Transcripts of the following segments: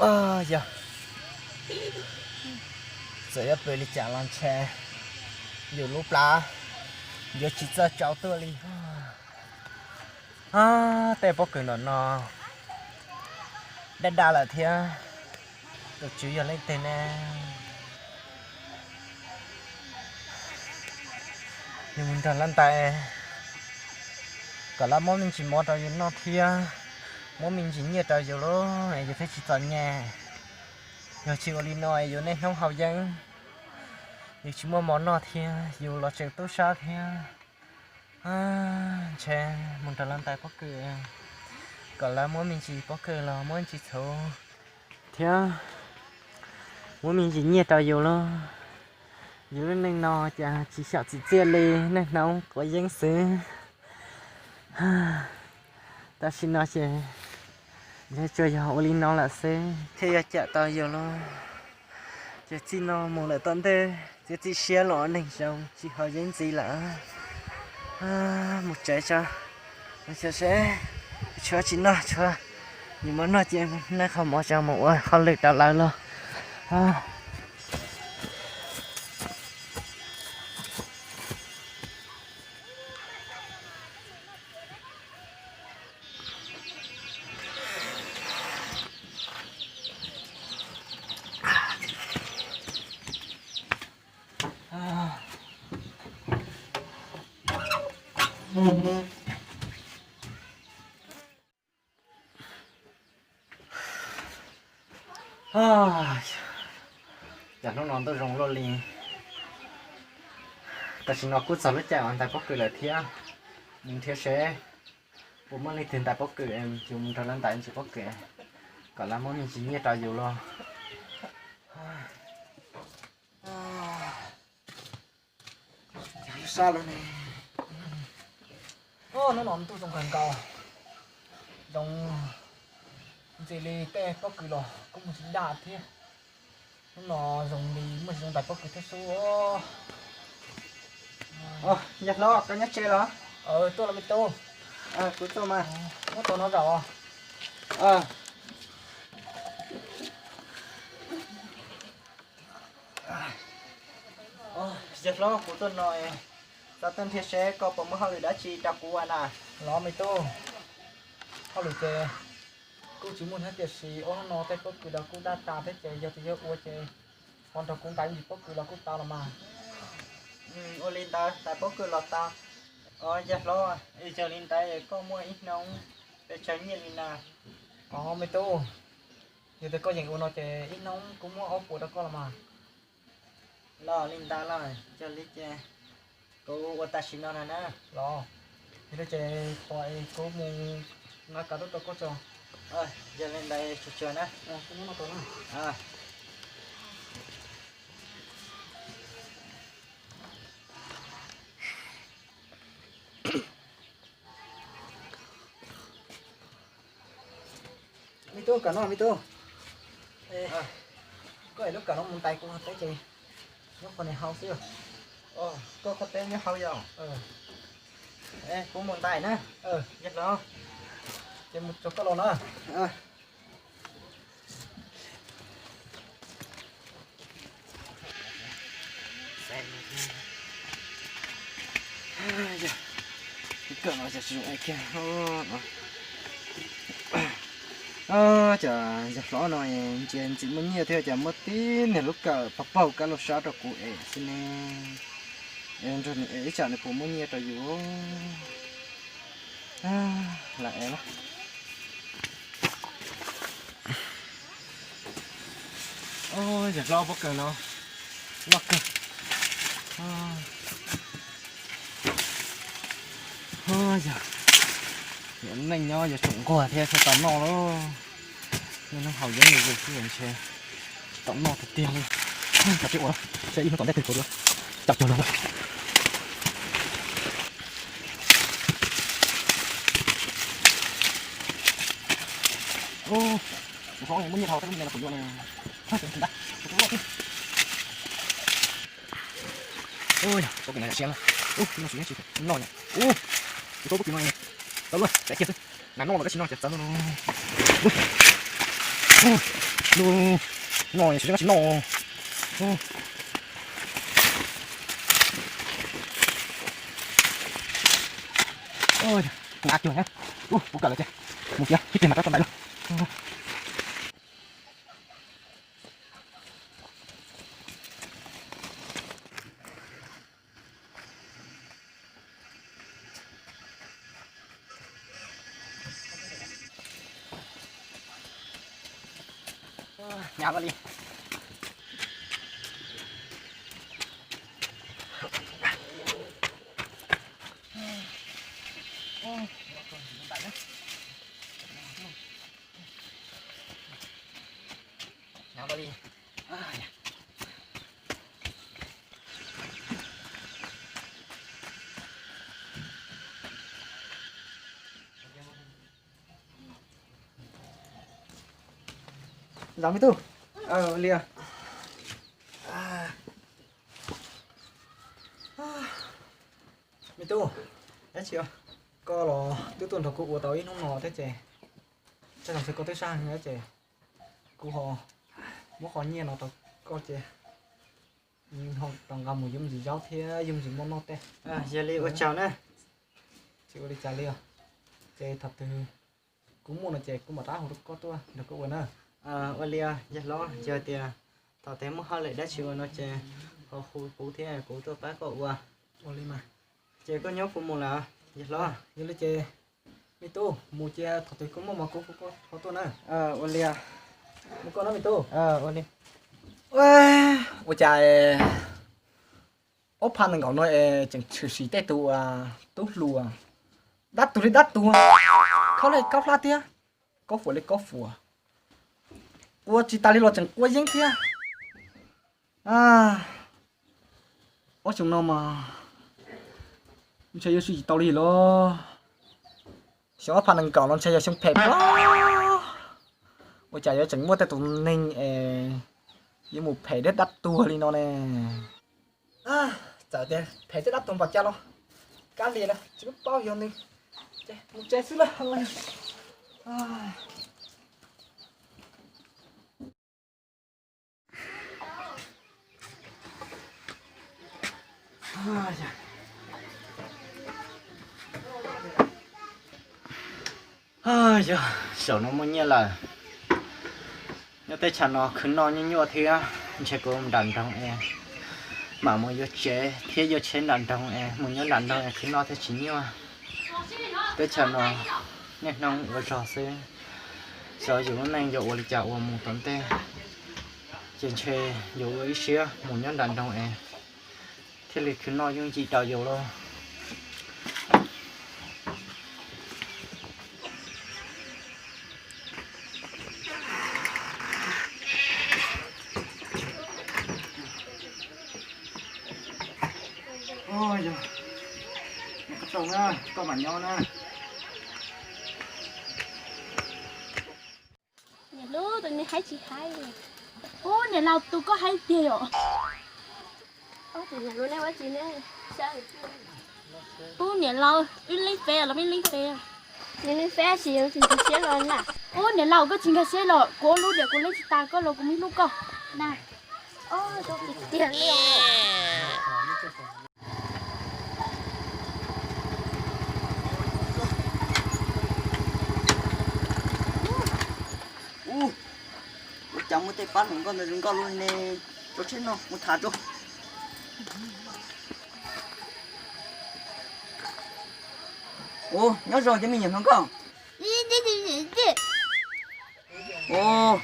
Yog, txawm yuav pw li cas los ntshe yus lub plab yuav tsis txawj tsau tuaj li. Tej pob kws ntawm no daj daj lawm thiab, tus tswv yog leej twg ne? Yus mus nrog lawv ntais kom lawv muab me ntsis mov rau yus noj thiab muab me ntsis nyiaj rau yus lauj, yus thiaj tsis txom nyem. Yog tsis ua li no yus niaj hnub haus yeeb, yus tsis muaj mov noj thiab yus los tseem tub sab thiab. Ntshe mus nrog lawv ntais pob kws kom lawv muab me ntsis pob kws los muab me ntsis txhuv thiab muab me ntsis nyiaj rau yus lauj. Yus lub neej no cas tsis xyaum tsim txiaj li, niaj hnub quav yeeb xwb. Tam sim no ces ntshe tsuas yog ua li no lawm xwb thiaj yuav cawm tau yus lauj. Ces txij no mus lawm tom ntej txiav txim siab los ua neeg zoo tsis haus yeeb ntxiv lawm. Mus tsev tso, mus tsev seb tshuav tsis noj, tshuav yus muab noj ces noj qhov mov tso mus ua hauj lwm rau lawv lauj. Cas hnub no ntuj zoo luaj li. Tam sim no kuj txog lub caij uas ntais pob kws lawm thiab. Mus nrhiav seb puas muaj leej twg ntais pob kws, yus mus nrog lawv ntais ntsis pob kws kom lawv muab me ntsis nyiaj rau yus los. Hnub no ntuj zoo kawg nkaus, zoo ntxim li tej pob kws los kuj muaj tsis daj thiab. Hnub no zoo li muaj tsis zoo ntais pob kws thiab xwb. Yawg hlob, koj nyob tsev los? Tuaj los me tub. Kuv tuaj mas. Muab tau no zaum. Yawg hlob, kuv tuaj no xav tuaj nrhiav seb koj puas muaj hauj lwm dab tsi rau kuv ua na. Los me tub, hauj lwm ces kuj tsis muaj thiab tiam sis ua hnub no tej pob kws los kuj daj tas thiab ces yog tias yog ua ces ho nrog kuv ntais ntsis pob kws los kuj tau los mas. Ua li ntawd ntais pob kws los tau. Yawg hlob, yog li ntawd koj muaj ib hnub pes tsawg nyiaj li na? Os me tub, yog tias koj yeem ua no ces ib hnub kuv muab ob puas rau koj los mas. Los li ntawd los yog li ces kuv ua tam sim no na. Los, yog li ces tos es kuv mus nqa kav tuaj rau koj tso. Yog li ntawd tsuag tsuag na. Me tub, kawm no me tub. Koj es lub kawm no mus ntais kuv qhov teb ces nyob qhov niag hauv xwb. Koj qhov teb nyob hauv yog? Kuv mus ntais na. Yog los, ces mus tso koj los na. Kawm no cas tsis zoo kiag. Cas yawg hlob no ntsia ntxim muaj nyiaj thiab cas muab tib niag lub kawm pag paug kab laug sab rau kuv es xwb ne. Es nrog nws es ib tsam nws puas muab nyiaj rau yus. Lam es na. Yawg hlob, pob kws no loj kawg. Yog, yog neej nyob yuav tsum nquag thiab thiaj tau noj lauj. Niaj hnub haus yeeb li yus xwb ntshe tsis tau noj tiag tiag li. Kav tsij ua, saib ib hnub tom ntej twg kuv yuav coj cuag no na. Kuv hlob muab nyiaj dhau tej lub me no kuv yuav na. Ub, pob kws no yog siab lawm. Ub, no tsis noj tsis noj yom. Ub, kuv tuav pob kws no txawv luaj, txav kiag xwb. Nas noj los tab sis no ces txawv luaj no. Lub no tsis noj tsis noj. Nqa cuag na. Kuv kawm lawm ces mus tias ib pliag mam rov rau ntais lauj. Hnyav li. Hnyav li. Zam me tub. Li. Me tub, dab tsi os? Koj los twb tuaj nrog kuv ua tau ib hnub no thiab ces, txog koj twb sab heev thiab ces kuv ho muab qhov nyiaj no rau koj ces ho rov nqa mus yuav me ntsis zaub thiab yuav me ntsis mov noj tej. Yog li ua tsaug na. Tsis ua li cas li os. Ces thaum twg kuv muaj no ces kuv mam rov hu rau koj tuaj nrog koj ua na. Ua li os yawg hlob, yog tias thaum twg muaj hauj lwm dab tsi ua no ces ho hu kuv thiab kuv tuaj pab koj ua. Ua li mas. Ces koj nyob puas mus lawm yawg hlob? Yog li ces me tub, mus ces thaum twg koj muaj mov kuv hu koj ho tuaj na. Ua li. Mus koj na me tub. Ua cas ob phav nees nkaum no es tseem tshwm sim tej tus tub hluas, dab tuag li dab tuag, khaub li khaub hlab thiab, kaub fuas li kaub fuas, ua tsis tas li los tseem quav yeeb thiab. Ob xyoo no mas ntshe yuav swb tsis tau li los. Xyoo ob phav nees nkaum no ntshe yog xyoo phem plab. Ua cas yuav tseem muaj tej tus neeg es yuav mus phem dab dab tuag li no ne? Txawm tias phem thiab dab tuag npaum cas los kab lias na tsis paub yog nws, ces mus tsev xwb lawm. Yog saum no muaj nyiaj lawm, nyob teb chaws no khwv noj nyuaj nyuaj thiab, ntshe kuv nram nroog es mam mus yuav tsev thiab yuav tsheb nram nroog es mus nyob nram nroog es khwv noj thiaj tsis nyuaj. Teb chaws no niaj hnub ua zog xwb, xyov yus lub neej yuav ua li cas ua mus tom ntej, ces ntshe yuav ua ib siab mus nyob nram nroog es thiaj li khwv noj yooj yim rau yus lauj. Yog, koj tau na, koj mam nyob na. Niam laus, tus koj hais tiag yom? Ub, niam laus, wb leej feb los wb leej feb. Ub, niam laus, koj tsis nkag siab los kuv ua lub diam kuv leej tsis tas koj los kuv muab hlub koj na. Tiag li. Ua cas muaj tej pab hluas nkauj ntawd zoo nkauj luaj ne, tso tsheb no mus tham tso. Ua, nyob zoo cov me nyuam hluas nkauj. Ua,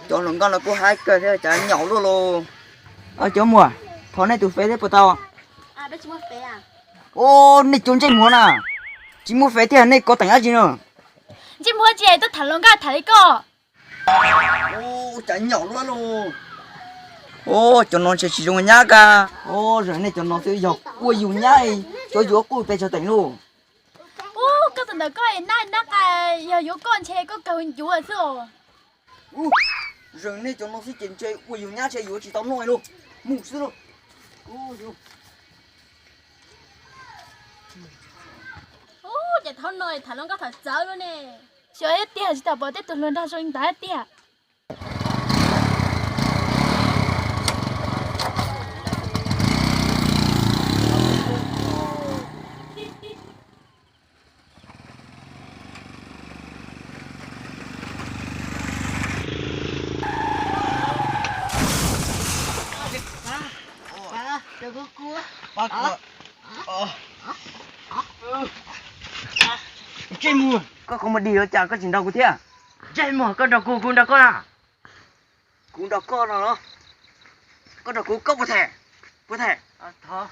cov hluas nkauj no kuj haib kawg thiab cas nyaum luaj los. Cov muam, thov nej tus feb thiab puas tau? Ua, nej cov ntsej muag na, tsis muaj feb thiab nej kov teem dab tsi no? Ntsej muag tsis tuaj tham hluas nkauj tham li koj. Ua, cas nyaum luaj los. Ua, cov no ntshe tsis zoo nyab ka. Ua, zaum nej cov no xwb yog ua yus nyab, cov yuav quj pes tsawg teem lauj. Ub, koj tus ntawm koj nab nab qa, yog yuav koj ntshe koj kawg ncuav xwb os. Ub, zaum nej cov no xwb ces ntshe ua yus nyab ntshe yuav tsis tau noj lauj. Mus xwb lauj. Ub, ces thaum no tham hluas nkauj tham txawv lauj ne. Xyov tiag tsis tau pom tej tus hluas nraug zoo li ntawd tiag. Ntsej muag, koj qhov muag dig ua cas koj tsis nrog kuv thiab? Ntsej muag, koj nrog kuv, kuv nrog koj na. Kuv nrog koj no los? Koj nrog kuv, koj puas them? Puas them? Thov,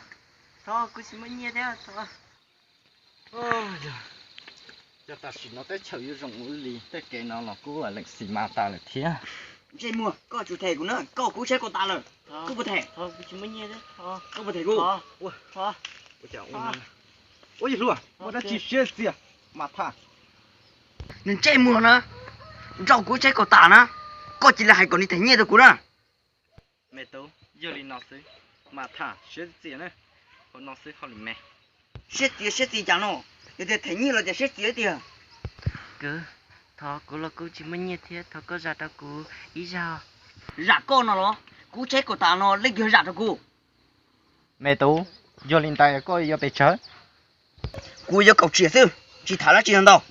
thov, kuv tsis muaj nyiaj thiab. Yog tam sim no teb chaws yuav zoo ua li, tej kev no los kuj lees xis mas tas lawm thiab. Ntsej muag, koj tsum them kuv na, koj kuv tsheb kuv tas lawm, koj puas them? Koj puas them kuv? Ua yawg hluas, muaj dab tsi siab txias mas tham. Nws ntsej muag na, nrog kuv tsheb kuv tas na, koj cia li hais kom nws them nyiaj rau kuv na. Me tub, yog li no xwb, mas tham siab txias na, hauv no xwb hauj lwm me. Siab txias siab txias cas no, yog tias them nyiaj los cas siab txias tiag. Kwv, thov, kuv los kuj tsis muaj nyiaj thiab, thov koj zam rau kuv ib zaug. Zam koj no los? Kuv tsheb kuv tas no leej twg zam rau kuv? Me tub, yog li ntawd koj yuav pes tsawg? Kuv yuav kaum txhiab xwb, tsis tham dab tsi ntau.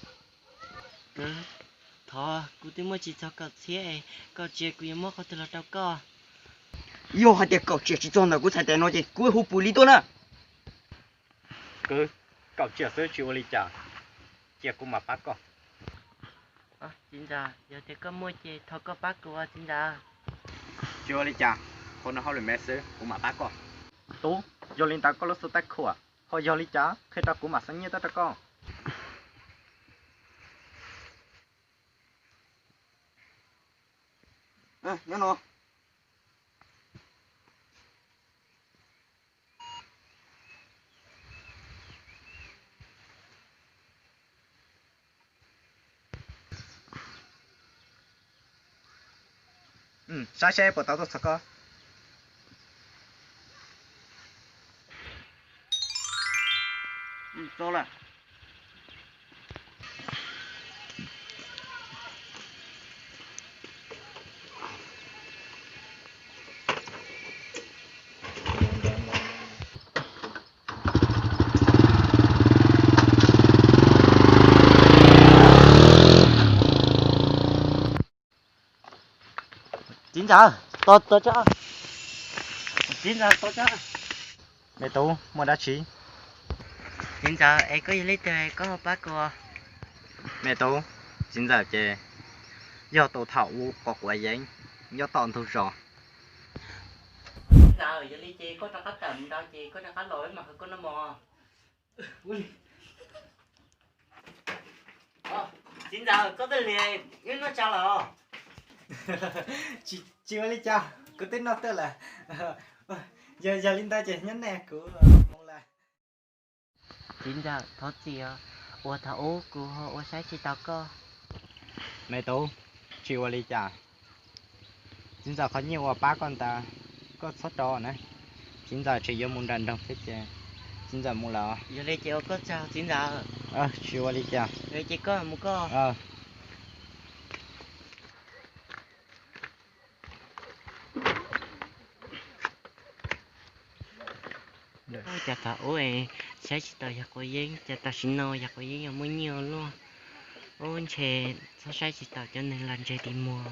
Thov, kuv twb muaj tsis txog kaum txhiab, kaum txhiab kuv yuav muab qhov twg los rau koj? Yog hais tias kaum txhiab tsis txog ntawm kuv txhais tes no ces kuv hu pus li tuaj na. Kwv, kaum txhiab xwb tsis ua li cas, cia kuv mam pab koj. Txiv ntxawm, yog tias koj muaj ces thov koj pab kuv txiv ntxawm. Tsis ua li cas, qhov no hauj lwm me xwb kuv mam pab koj. Tub, yog li ntawd koj lub xub thawj khuam ho yog li cas, qhia rau kuv mam xa nyiaj tuaj rau koj. Nyob no. Saib seb puas tau tuaj txog koj. Txiv ntxawm, tos, tos tso. Txiv ntxawm, tos tso. Me tub, muaj dab tsi? Txiv ntxawm, es koj yog leej twg koj ho pab kuv? Me tub, txiv ntxawm ces yog tus thaum ub quav quav yeeb nyob tom ntug zos. Txiv ntxawm, yog li ces koj rov qab tawm mus nrad ces koj rov qab los wb mam hawv koj noj mov. Txiv ntxawm, koj twb lig wb noj tsaug lawm. Tsis ua li cas, kuv twb noj tuaj lawm. Yog, yog li ntawd ces nyob nej kuv mus lawm. Txiv ntxawm, thov txim os, uas thaum ub kuv ho ua saib tsis taus koj. Me tub, tsis ua li cas. Txiv ntxawm, qhov nyiaj uas pab koj ntawd koj txhob rau na. Txiv ntxawm tseem yuav mus nram nroog thiab ces txiv ntxawm mus lawm. Yog li ces ua koj tsaug txiv ntxawm. Tsis ua li cas. Yog li ces koj mus koj. Cas thaum ub saib tsis taus yawg quav yeeb, cas tam sim no yawg quav yeeb yuav muaj nyiaj ua luaj. Ub, ntshe txhob saib tsis taus cov neeg los ntseg tim muag.